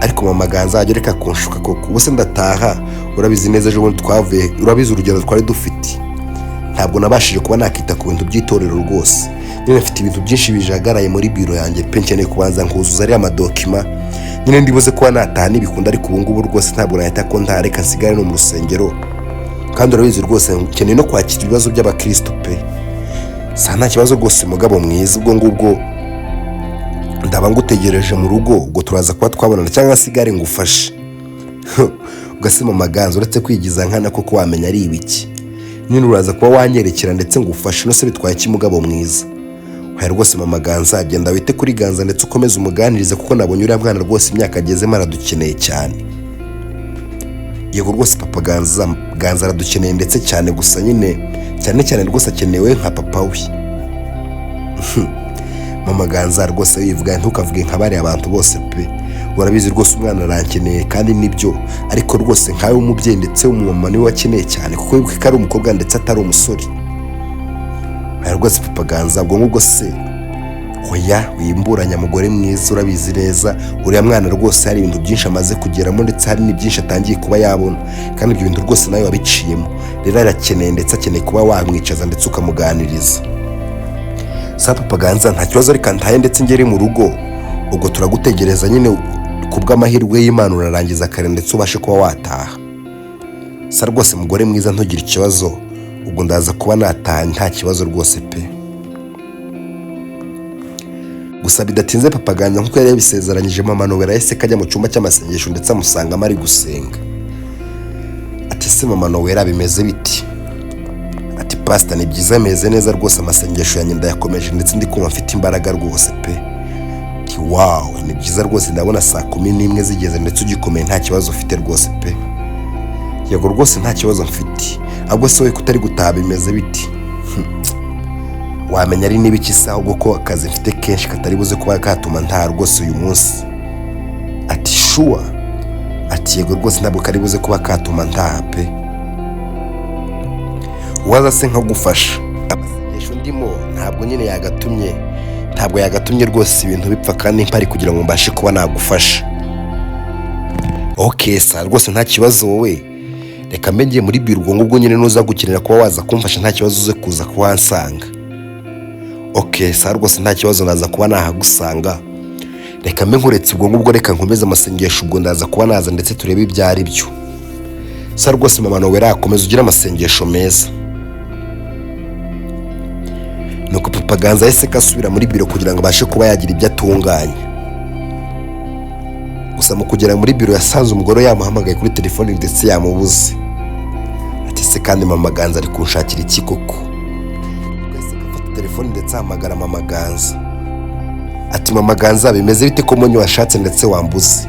"Ariko mama Ganza, wajya reka kunshuka koko? Ubu se ndataha? Urabizi neza ejo bundi twavuye, urabizi urugendo twari dufite, ntabwo nabashije kuba nakita ku bintu by'itorero rwose. Nyine mfite ibintu byinshi bijagaraye muri biro yanjye pe, nkeneye kubanza nkuzuza ariya madocument. Nyine ndibuze kuba nataha nibikunda, ariko ubu ngubu rwose ntabwo nahita ko ntareka nsigare no mu rusengero, kandi urabizi rwose nkeneye no kwakira ibibazo by'abakristo pe." "Sa nta kibazo rwose mugabo mwiza, ubwo ngubwo ndaba ngutegereje mu rugo, ubwo turaza kuba twabonana, cyangwa sigare ngufashe." Ugasema amaganza, uretse kwigiza nkana koko wamenya ari ibiki? Nyine uraza kuba wanyerekera ndetse ngufashe, no se bitwaye iki mugabo mwiza? Oya rwose mama Ganza, genda wite kuri Ganza ndetse ukomeze umuganirize, kuko nabonye uriya mwana rwose imyaka agezemo aradukeneye cyane." "Yego rwose papa Ganza, Ganza aradukeneye ndetse cyane, gusa nyine cyane cyane rwose akenewe nka papa we." "Mama Ganza rwose wivuga, ntukavuge nka bariya abantu bose pe. Urabizi rwose umwana arankeneye kandi nibyo, ariko rwose nkawe w'umubyeyi ndetse w'umumama niwe wakeneye cyane, kuko wibuke ko ari umukobwa ndetse atari umusore." "Oya rwose papa Ganza, ubwo ngubwo se hoya wimburanya mugore mwiza. Urabizi neza uriya mwana rwose hari ibintu byinshi amaze kugeramo, ndetse hari n'ibyinshi atangiye kuba yabona, kandi ibyo bintu rwose nawe wabiciyemo. Rero arakeneye ndetse akeneye kuba wamwicaza ndetse ukamuganiriza." "Sa papa Ganza, nta kibazo, reka ntahe ndetse ngere mu rugo, ubwo turagutegereza nyine, ku bw'amahirwe y'Imana urarangiza kare ndetse ubashe kuba wataha." "Sa rwose mugore mwiza, ntugire ikibazo, ubwo ndaza kuba nataha nta kibazo rwose pe." Gusa bidatinze papa Ganza nk'uko yari yabisezeranyije mama Nowera, yahise kajya mu cyumba cy'amasengesho ndetse amusangamo ari gusenga. Ati: "Ese mama Nowera, bimeze biti?" Ati: "Pasita, ni byiza, meze neza rwose, amasengesho yanjye ndayakomeje ndetse ndi kumva mfite imbaraga rwose pe." Ati: "Wow, ni byiza rwose, ndabona saa 11 zigeze ndetse ugikomeye, nta kibazo ufite rwose pe." "Yego rwose nta kibazo mfite. Ahubwo se wowe kutari gutaha bimeze biti?" "Wamenya ari n'ibiki se ahubwo, ko akazi mfite kenshi katari buze kuba katuma ntaha rwose uyu munsi." Ati: "Sure?" Ati: "Yego rwose, ntabwo kari buze kuba katuma ntaha pe." "Waza se nkagufasha? Amasengesho ndimo ntabwo nyine yagatumye, ntabwo yagatumye rwose ibintu bipfa kandi mpari kugira ngo mbashe kuba nagufasha." "Ok, sa rwose nta kibazo, wowe reka mbe ngiye muri biro, ubwo ngubwo nyine nuza gukenera kuba waza kumfasha nta kibazo, uze kuza kuhansanga." "Ok, sa rwose nta kibazo, naza kuba nahagusanga. Reka mbe nkuretse ubwo ngubwo, reka nkomeze amasengesho, ubwo ndaza kuba naza ndetse turebe ibyo ari byo." "Sa rwose mama Nowera, komeza ugire amasengesho meza." Nuko Papa Ganza yahise ko asubira muri biro kugira ngo abashe kuba yagira ibyo atunganya. Gusa mu kugera muri biro yasanze umugore we yamuhamagaye kuri telefoni ndetse yamubuze. Ati: "Se kandi Mama Ganza ari kunshakira iki koko?" Yahise afata telefoni ndetse ahamagara Mama Ganza, ati: "Mama Ganza, bimeze bite ko mbonye washatse ndetse wambuze?"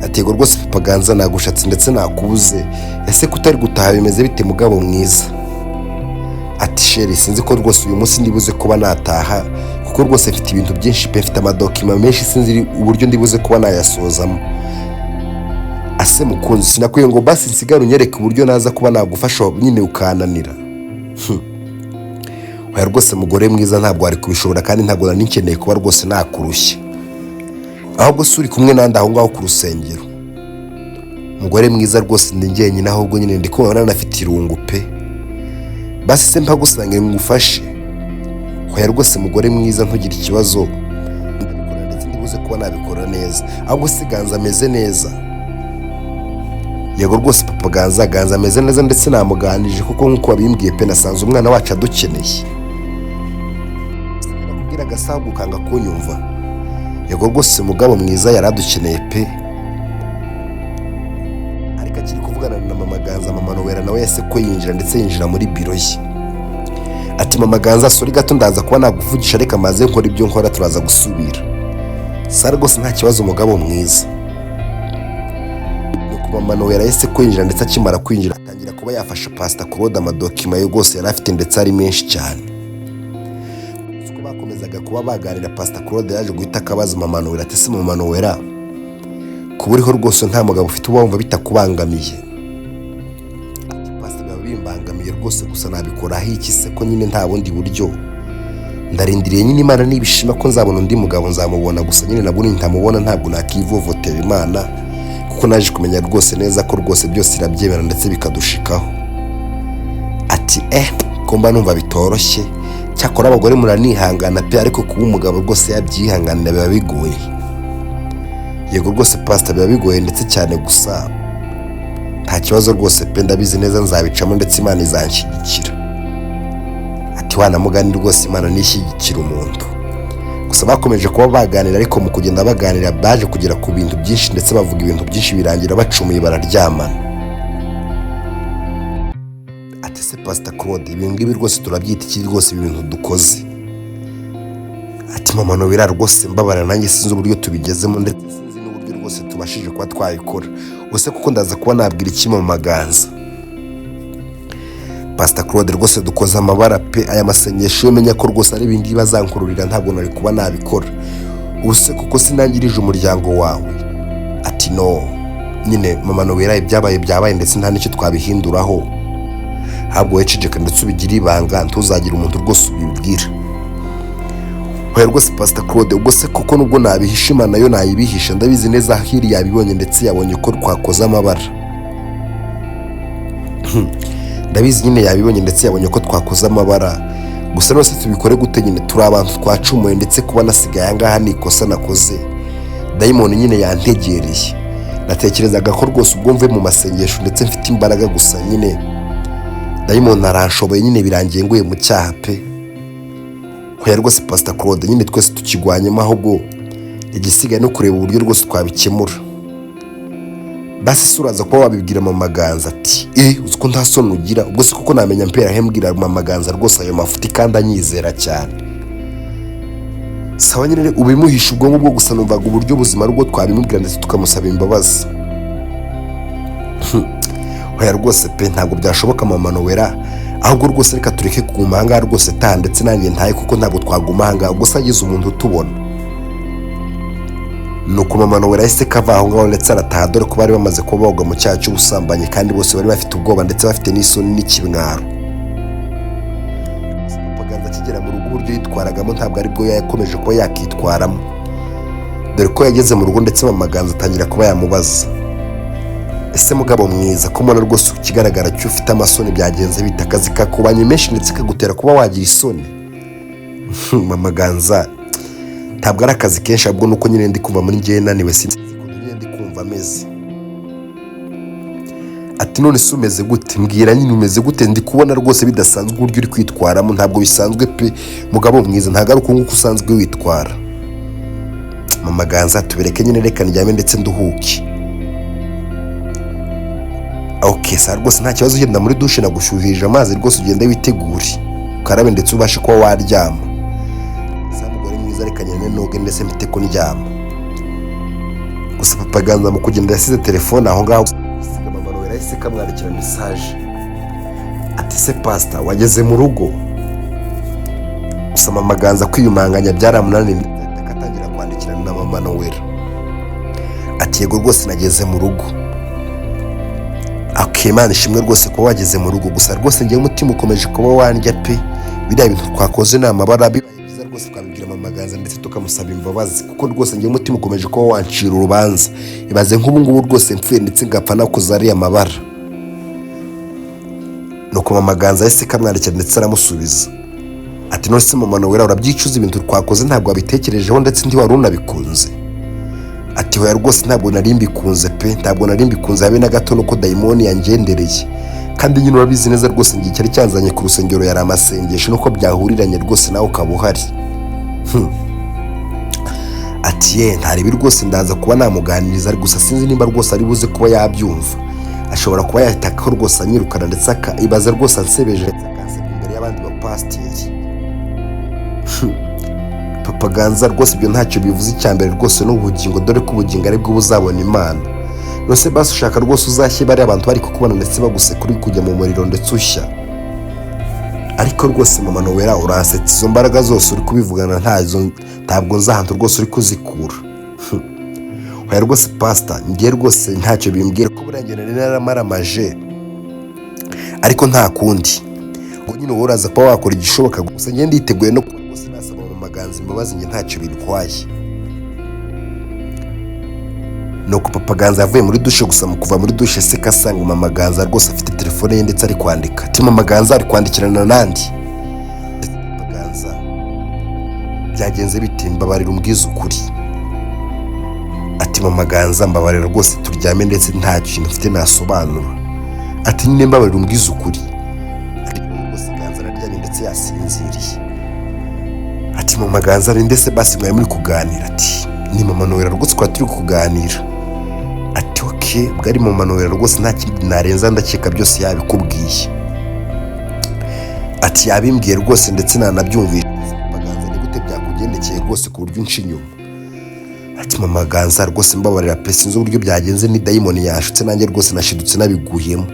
Ati: "Yego rwose Papa Ganza, nagushatse ndetse nakubuze. Ese ko utari gutaha, bimeze bite mugabo mwiza?" Ati: "Chéri, sinzi ko rwose uyu munsi ndibuze kuba nataha, kuko rwose mfite ibintu byinshi pe, mfite amadocument menshi, sinzi uburyo ndibuze kuba nayasozamo." "Ase mukunzi, sinakwiye ngo basi nsigare unyereke uburyo naza kuba nagufasha nyine ukananira?" "Oya rwose mugore mwiza, ntabwo wari kubishobora kandi ntabwo nari nkeneye kuba rwose nakurushye. Ahubwo se uri kumwe nandi aho ngaho ku rusengero?" "Mugore mwiza, rwose ndi njyenyine, ahubwo nyine ndi kumva nanafite irungu pe." "Basi se mpagusange ngufashe?" "Oya rwose mugore mwiza, ntugire ikibazo, ndabikora ndetse ndibuze kuba nabikora neza. Ahubwo se Ganza ameze neza?" "Yego rwose Papa Ganza, Ganza ameze neza ndetse namuganirije, kuko nk'uko wabimbwiye pe, nasanze umwana wacu adukeneye. Nakubwira agasaha ukanga kunyumva." "Yego rwose mugabo mwiza, yari adukeneye pe." Ariko akiri kuvugana na Mama Ganza, Mama Nowera nawe yahise ko yinjira ndetse yinjira muri biro ye. Ati: "Mama Ganza, sorry gato, ndaza kuba naguvugisha, reka maze nkora ibyo nkora, turaza gusubira." "Sa rwose nta kibazo mugabo mwiza." Nuko Mama Nowera yahise kwinjira, ndetse akimara kwinjira atangira kuba yafasha Pasita Claude amadocument ye rwose yari afite ndetse ari menshi cyane. Uko bakomezaga kuba baganira, Pasita Claude yaje guhita akabaza Mama Nowera ati: "Ese Mama Nowera, kuba uriho rwose nta mugabo ufite, uba wumva bitakubangamiye?" Ati: "Pasita, biba bimbangamiye rwose, gusa nabikoraho iki se ko nyine nta bundi buryo? Ndarindiriye nyine Imana nibishima ko nzabona undi mugabo nzamubona, gusa nyine nabwo nintamubona ntabwo nakivovotera Imana, kuko naje kumenya rwose neza ko rwose byose irabyemera ndetse bikadushikaho." Ati: "Eh, ko mba numva bitoroshye? Cyakora abagore muranihangana pe, ariko kuba umugabo rwose yabyihanganira biba bigoye." "Yego rwose Pasita, biba bigoye ndetse cyane, gusa nta kibazo rwose pe, ndabizi neza nzabicamo ndetse Imana izanshyigikira." Ati: "Wanamugani rwose, Imana nishyigikira umuntu." Gusa bakomeje kuba baganira, ariko mu kugenda baganira baje kugera ku bintu byinshi ndetse bavuga ibintu byinshi, birangira bacumuye bararyamana. Ati: "Se Pasita Claude, ibi ngibi rwose turabyita iki rwose, ibi bintu dukoze?" Ati: "Mama Nowera, rwose mbabara, nanjye sinzi uburyo tubigezemo ndetse sinzi n'uburyo rwose tubashije kuba twabikora. Ubuse kuko ndaza kuba nabwira iki Mama Ganza?" "Pasita Claude, rwose dukoze amabara pe. Aya masengesho iyo menya ko rwose ari ibingibi azankururira, ntabwo nari kuba nabikora. Ubuse kuko sinangirije umuryango wawe?" Ati: "No nyine Mama Nowera, ibyabaye byabaye ndetse nta n'icyo twabihinduraho. Ahubwo wowe ceceka ndetse ubigire ibanga, ntuzagire umuntu rwose ubibwira." "Oya rwose Pasita Claude, ubwo se kuko nubwo nabihisha Imana nayo nayibihisha? Ndabizi neza hiri yabibonye ndetse yabonye ko twakoze amabara. Ndabizi nyine yabibonye ndetse yabonye ko twakoze amabara. Gusa rwose tubikore gute nyine? Turi abantu twacumuye, ndetse kuba nasigaye aha ngaha ni ikosa nakoze. Dayimoni nyine yantegereye. Natekerezaga ko rwose ubwo mvuye mu masengesho ndetse mfite imbaraga, gusa nyine dayimoni aranshoboye nyine, birangiye nguye mu cyaha pe. Hoya rwose Pasita Claude, nyine twese tukigwanyemo, ahubwo igisigaye no kureba uburyo rwose twabikemura. Basi se uraza kuba wabibwira Mama Ganza?" Ati: "Eh, uzi ko nta soni ugira? Ubwo se kuko namenya mpera he mbwira Mama Ganza rwose ayo mafuti kandi anyizera cyane? Sawa nyine ubimuhisha ubwonko bwo, gusa numvaga uburyo buzima ari ubwo twabimubwira ndetse tukamusaba imbabazi." "Oya rwose pe, ntabwo byashoboka Mama Nowera. Ahubwo rwose reka tureke kuguma ahangaha rwose, taha ndetse nanjye ntaye, kuko ntabwo twaguma ahangaha ubwo se hagize umuntu utubona." Nuko Mama Nowera yahise kava aho ngaho ndetse arataha, dore ko bari bamaze kuba bagwa mu cyaha cy'ubusambanyi, kandi bose bari bafite ubwoba ndetse bafite n'isoni n'ikimwaro. Papa Ganza akigera mu rugo, uburyo yitwaragamo ntabwo aribwo yakomeje kuba yakitwaramo, dore ko yageze mu rugo ndetse Mama Ganza atangira kuba yamubaza: "Ese mugabo mwiza, ko mbona rwose ikigaragara cyo ufite amasoni, byagenze bite? Akazi kakubanye menshi ndetse kagutera kuba wagira isoni?" "Mama Ganza, ntabwo ari akazi kenshi, ahubwo nuko nyine ndi kumva muri njyewe naniwe, sinzi ukuntu nyine ndi kumva ameze." Ati: "None se umeze gute? Mbwira nyine, umeze gute? Ndi kubona rwose bidasanzwe uburyo uri kwitwaramo, ntabwo bisanzwe pe. Mugabo mwiza, ntabwo ari uko nguko usanzwe witwara." Mama Ganza: "Tubereke nyine, reka ndyame ndetse nduhuke." "Ok, sawa rwose, nta kibazo, ugenda muri douche nagushyuhirije amazi rwose, ugende witegure ukarabe ndetse ubashe kuba waryama." "Sawa mugore mwiza, reka ngende noge ndetse mpite ko ndyama." Gusa Papa Ganza mu kugenda yasize telefone aho ngaho. Gusiga mama Noella yahise kamwandikira message ati: "Se pasita, wageze mu rugo?" Gusa Mama Ganza kwiyumanganya byaramunaniye, ndetse atangira kwandikirana na mama Noella ati: "Yego rwose, nageze mu rugo." "Ok, Imana ishimwe rwose kuba wageze mu rugo. Gusa rwose ngewe umutima ukomeje kuba wandya pe. Biriya bintu twakoze ni amabara. Bibaye byiza rwose twabibwira Mama Ganza ndetse tukamusaba imbabazi, kuko rwose ngewe umutima ukomeje kuba wancira urubanza. Ibaze nk'ubu ngubu rwose mpfuye ndetse ngapfa nakoze ariya mabara." Nuko Mama Ganza yahise kamwandikira ndetse aramusubiza ati: "None se mama Noella, urabyicuza? Ibintu twakoze ntabwo wabitekerejeho ndetse ntiwari unabikunze?" Ati: "Hoya rwose, ntabwo nari mbikunze pe, ntabwo nari mbikunze habe na gato, nuko dayimoni yangendereye. Kandi nyine urabizi neza rwose, ngiye cyari cyanzanye ku rusengero yari amasengesho, nuko byahuriranye rwose nawe ukaba uhari." Ati: "Ye, ntaribi rwose, ndaza kuba namuganiriza, gusa sinzi nimba rwose ari buze kuba yabyumva. Ashobora kuba yahita ko rwose anyirukana, ndetse ibaze rwose ansebeje ndetse akansebya imbere y'abandi bapasiteri." Papa Ganza: "Rwose ibyo ntacyo bivuze, icya mbere rwose ni ubugingo, dore ko ubugingo ari bwo buzabona Imana. Rwose basi ushaka rwose uzashye bariya abantu bari kukubona ndetse baguseka uri kujya mu muriro ndetse ushya. Ariko rwose mama Noella, uransetsa. Izo mbaraga zose uri kubivugana ntazo, ntabwo nzi ahantu rwose uri kuzikura." "Oya rwose pasita, ngiye rwose ntacyo bimbwira, ko buriya nari naramaramaje, ariko nta kundi. Ubwo nyine wowe uraza kuba wakora igishoboka. Gusa njye nditeguye no kuba rwose nasaba Mama Ganza imbabazi, njye ntacyo bintwaye." Nuko Papa Ganza yavuye muri douche. Gusa mu kuva muri douche se asanga Mama Ganza rwose afite telefone ye ndetse ari kwandika. Ati: "Mama Ganza ari kwandikirana nandi." "Papa Ganza, byagenze bite? Mbabarira umbwize ukuri." Ati: "Mama Ganza, mbabarira rwose turyame, ndetse nta kintu mfite nasobanura." Ati: "Nyine mbabarira umbwize ukuri." Ati: "Rwose Ganza araryamye ndetse yasinziriye." Ati: "Mama Ganza ni ndetse basi mwari muri kuganira?" Ati: "Ni mama Noella rwose twari turi kuganira." Ati: "Ok, bwari mama Noella rwose, nta kindi narenza, ndakeka byose yabikubwiye." Ati: "Yabimbwiye rwose ndetse nanabyumvishe. Papa Ganza, ni gute byakugendekeye rwose ku buryo unca inyuma?" Ati: "Mama Ganza, rwose mbabarira pe, sinzi uburyo byagenze, ni dayimoni yashutse, nanjye rwose nashidutse nabiguyemo.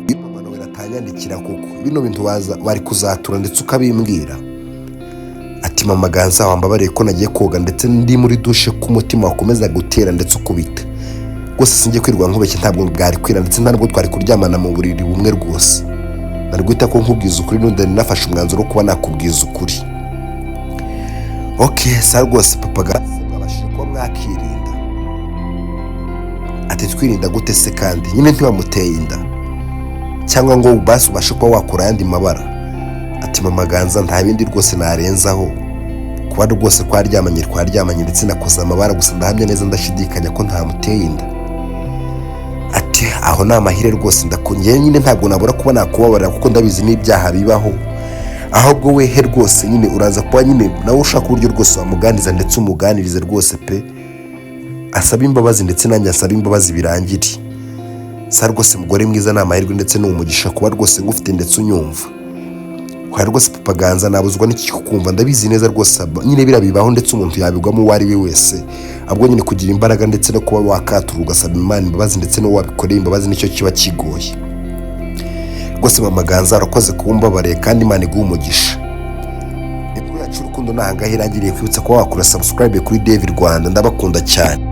Iyo mama Noella atanyandikira koko, bino bintu baza bari kuzatura ndetse ukabimbwira." Ati: "Mama Ganza, wambabariye ko nagiye koga ndetse ndi muri douche, ko umutima wakomeza gutera ndetse ukubita. Rwose sinjye kwirwa nkubeshye, ntabwo bwari kwira ndetse nta nubwo twari kuryamana mu buriri bumwe. Rwose nari guhita ko nkubwiza ukuri, n'undi nafashe umwanzuro wo kuba nakubwiza ukuri." "Ok, sawa rwose Papa Ganza, mwabashije kuba mwakirinda?" Ati: "Twirinda gute se kandi nyine ntiwamuteye inda cyangwa ngo basi ubashe kuba wakora ayandi mabara?" Ati: "Mama Ganza, nta bindi rwose narenzaho, kuba rwose twaryamanye twaryamanye ndetse nakoze amabara. Gusa ndahamya neza ndashidikanya ko ntamuteye inda." Ati: "Aho ni amahire rwose, ndakongeye nyine ntabwo nabura kuba nakubabarira, kuko ndabizi n'ibyaha bibaho. Ahubwo wehe rwose nyine uraza kuba nyine nawe ushaka uburyo rwose wamuganiriza ndetse umuganirize rwose pe, asabe imbabazi ndetse nanjye asabe imbabazi, birangire." "Sawa rwose mugore mwiza, ni amahirwe ndetse ni umugisha kuba rwose ngufite ndetse unyumva." "Kwa rwose Papa Ganza, nabuzwa n'iki kukumva? Ndabizi neza rwose nyine birabibaho ndetse umuntu yabigwamo uwo ari we wese. Ahubwo nyine kugira imbaraga ndetse no kuba wakatura ugasaba Imana imbabazi ndetse n'uwo wabikoreye imbabazi, nicyo kiba kigoye rwose. Mama Ganza, urakoze kuba umbabariye kandi Imana iguha umugisha." Inkuru yacu y'urukundo ni ahangaha irangiriye. Kwibutsa kuba wakora subscribe kuri David Rwanda. Ndabakunda cyane.